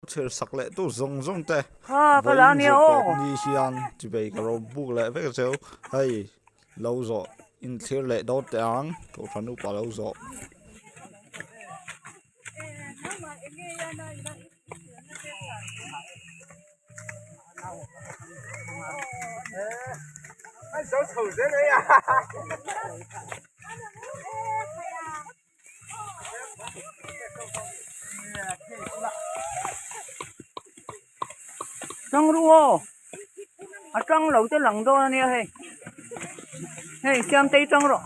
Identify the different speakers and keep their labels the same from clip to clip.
Speaker 1: Thlir sak leh tu zawng zawng te vawiin zir tawp ni hian chibei ka ro buk leh vek zeu hei lo zawh inthlir leh dawn teh ang kohhran upa lo zawh.
Speaker 2: Tangru aw a tang lo te lang dawn ania hei hei siamtei tang rawh.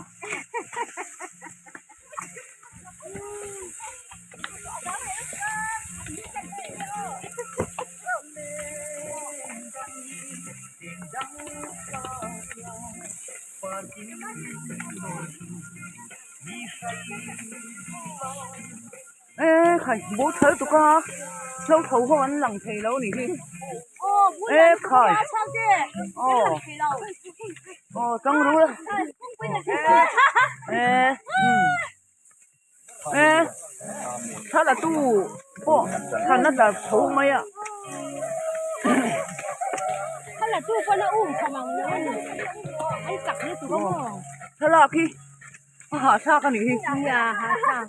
Speaker 2: E khai bul thal tuk a hlo tho ho an lang thei lo a nih hi e khai aw aw tang ru e umm e thla la tu pawh thlan a tla tho mai a. Thlalak hi. A hahthlak a nih hi.
Speaker 3: Nia hahthlak.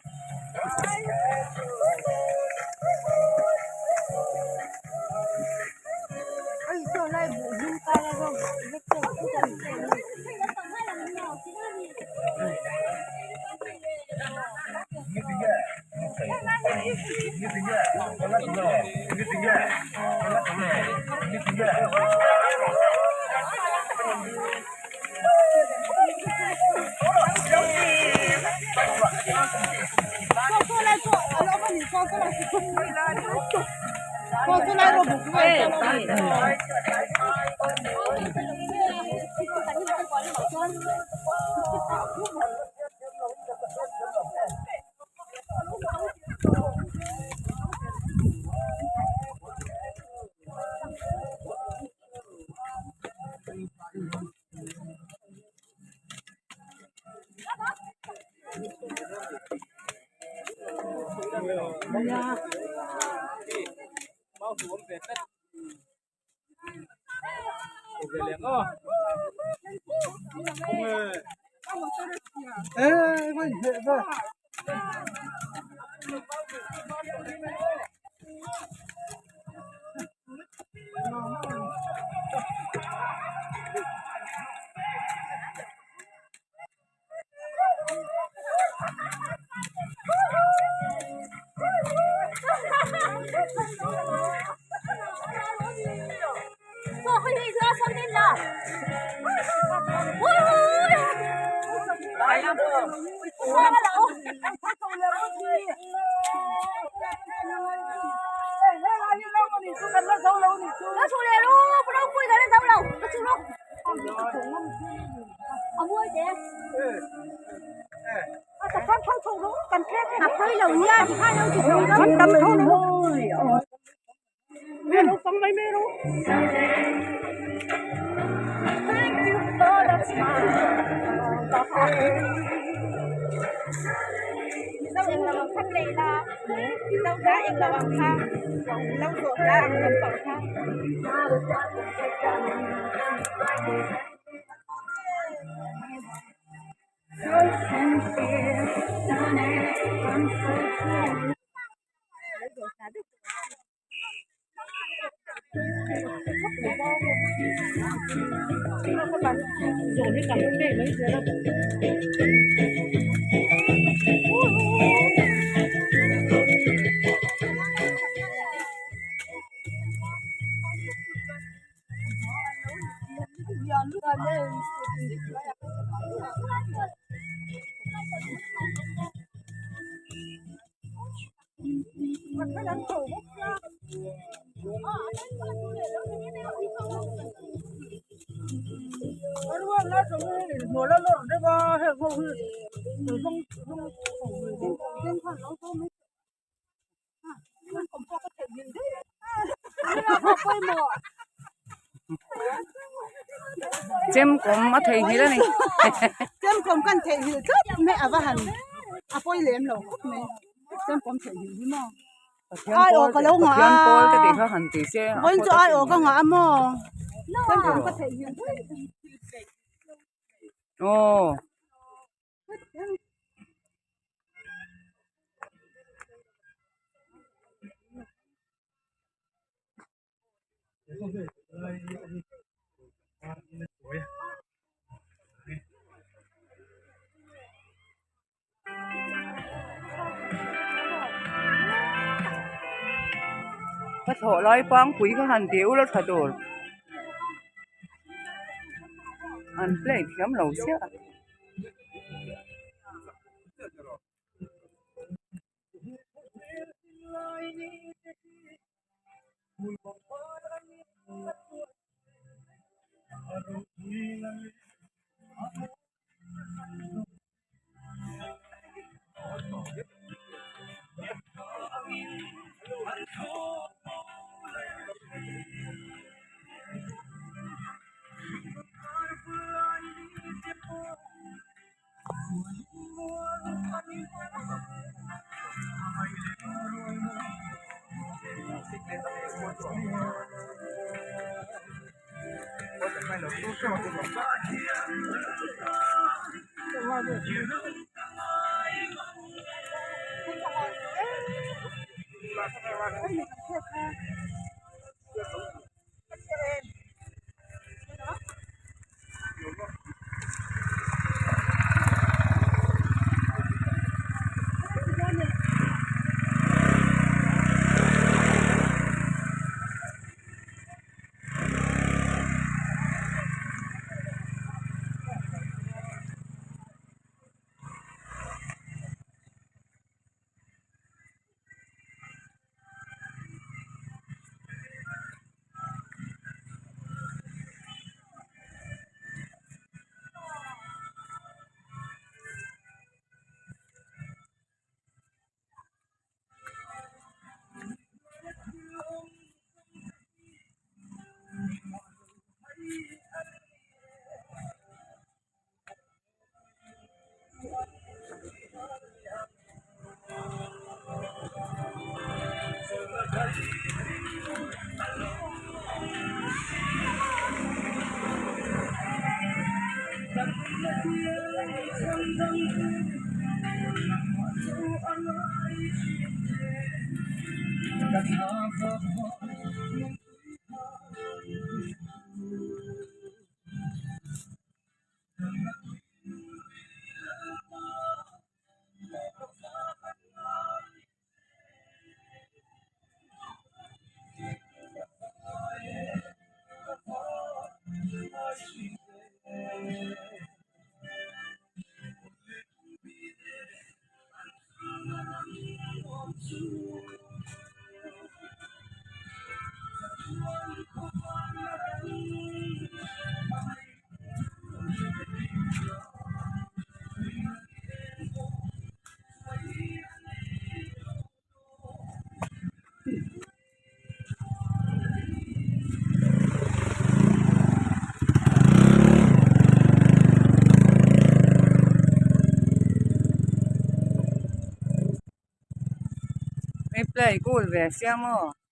Speaker 2: Chem kawm a theihnghilh a ni.
Speaker 4: Chem kawm kan theihnghilh tlat mai a va han a pawi lem lo khawp mai chem kawm theihnghilh hi maw.
Speaker 2: Pathian
Speaker 4: Ai aw ka lo ngah
Speaker 2: Pathian pawl te
Speaker 4: a.
Speaker 2: tih kha han ti se a
Speaker 4: Vawiin
Speaker 2: phawt
Speaker 4: chu
Speaker 2: a
Speaker 4: ai aw
Speaker 2: sin
Speaker 4: ka
Speaker 2: mawle.
Speaker 4: ngah a maw? Chem ka theihnghilh daih.
Speaker 2: Aw. Ka thawh lai pangpui kha han ti ula tha tur an play thiam lo chiah a. Hei play cool ve sia maw.